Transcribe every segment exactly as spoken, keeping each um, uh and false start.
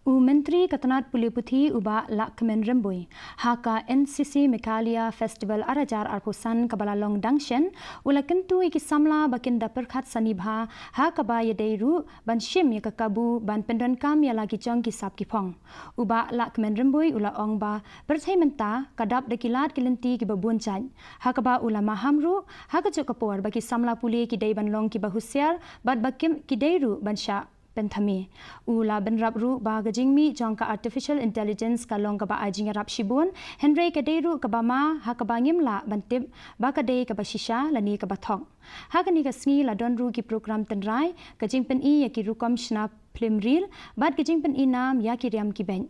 U Myntri ka tnat pule puthi u Bah Lahkmen Rymbui, ha ka N C C Meghalaya Festival ar hajar arphew san kaba la long dang shen, u la kyntu ïa ki samla ba kin da pyrkhat sani bha, ha kaba ïadei ruh ban shim ïa ka kabu ban pyndonkam ïa la ki jong ki sap ki phong. U Bah Lahkmen Rymbui u la ong ba pyrthei mynta ka dap da ki lad ki lynti kiba bun jait, ha kaba u la maham ruh ha kajuh ka por ba ki samla pule ki dei ban long kiba husiar bad ba kim ki dei ruh ban shah pynthame. U la bynrap ruh ba ka jingmih jong ka artificial intelligence ka long kaba ai jingïarap shibun, hynrei ka dei ruh kaba ma ha kaba ngim lah ban tip ba ka dei kaba shisha lane kaba thok. Ha kane ka sngi la don ruh ki program tynrai, ka jingpyni ïa ki rukom shna phlim reel bad ka jingpyni nam ïa ki riam ki beit.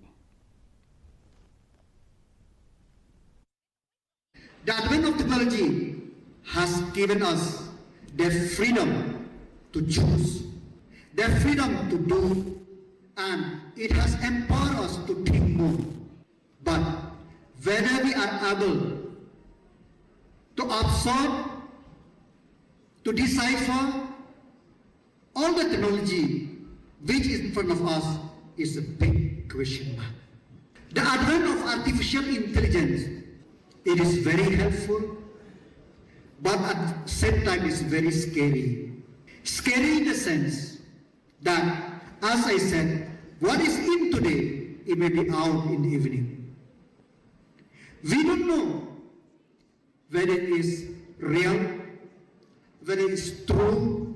The advent of technology has given us the freedom to choose, the freedom to do, and it has empowered us to think more. But whether we are able to absorb, to decipher, all the technology which is in front of us is a big question mark. The advent of artificial intelligence, it is very helpful, but at the same time it's very scary. Scary in the sense that, as I said, what is in today, it may be out in the evening. We don't know whether it is real, whether it is true,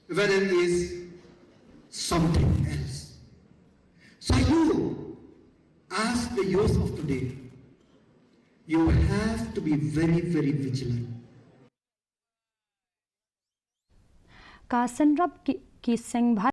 whether it is something else. So you, as the youth of today, you have to be very, very vigilant. Ka synrap ki, ki seng